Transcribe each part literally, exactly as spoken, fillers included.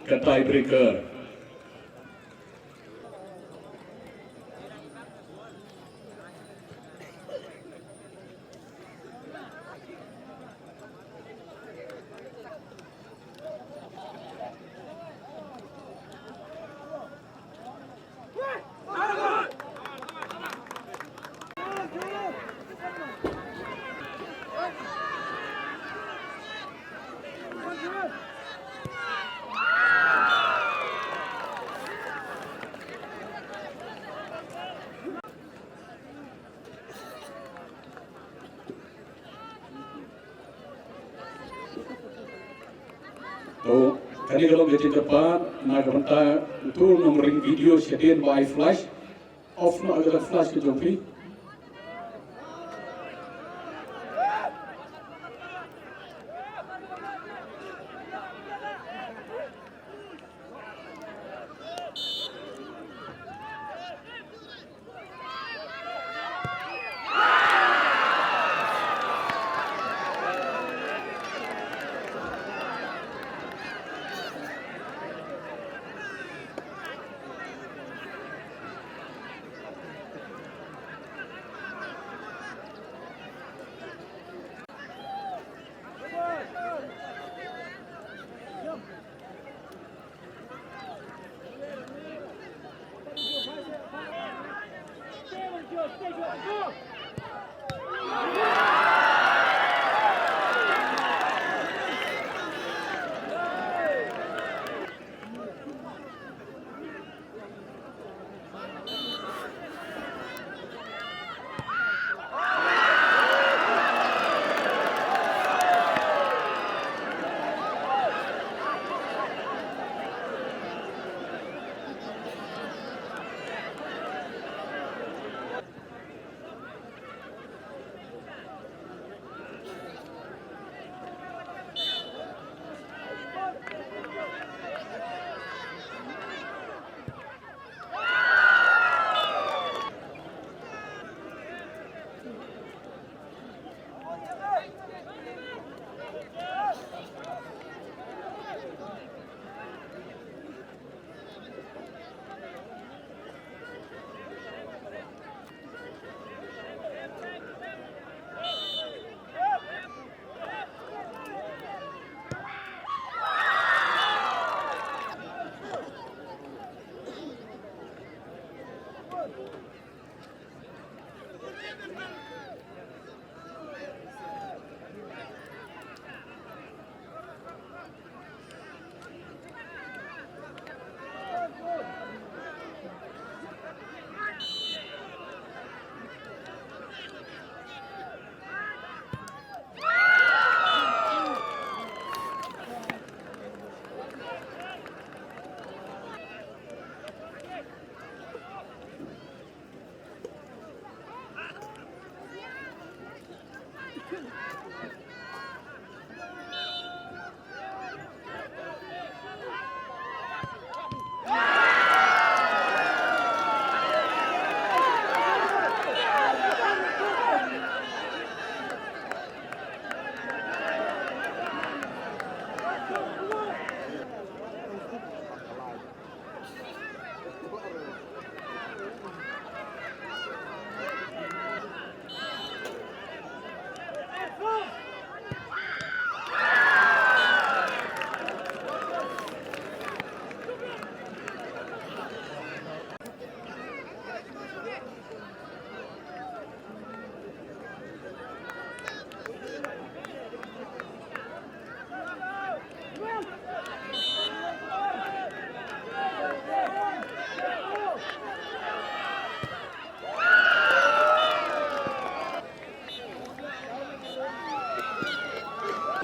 Ka tiebreaker. To, Kane ka long ka jingkyrpad na ka bynta uto u nongring video shadien ba ai flash. Off noh ïa ka flash ka jong phi.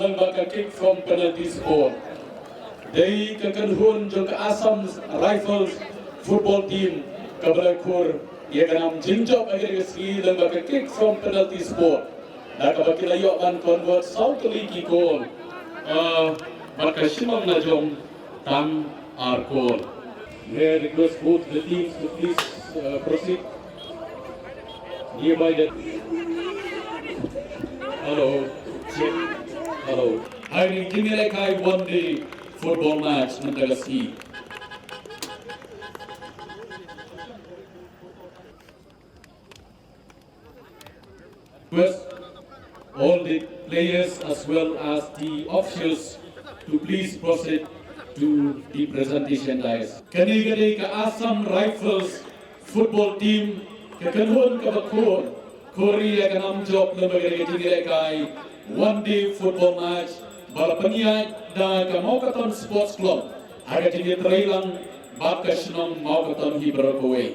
Lyngba ka kick from penalty spot. Dei ka kynhun jong ka Assam Rifles football team kaba la khur ïa ka nam jingjop ha kane ka sngi lyngba ka kick from penalty spot. Da kaba ki la ïoh ban convert saw tylli ki goal. Ah, bad ka shnong la jong tang ar goal. May I request both the teams to please, uh, proceed nearby the, hello, check, hello. Hai ni kini le kai one day football match mynta ka sngi. Request all the players as well as the officials to please proceed to the presentation dais. Kane ka dei ka Assam Rifles football team, ka kynhun kaba khur, khur ïa ka nam jop lyngba kane ka jingïalehkai one day football match ba la pynïaid da ka Mawkaton Sports Club ha ka jingïatreilang bad ka shnong Mawkaton hi baroh kawei.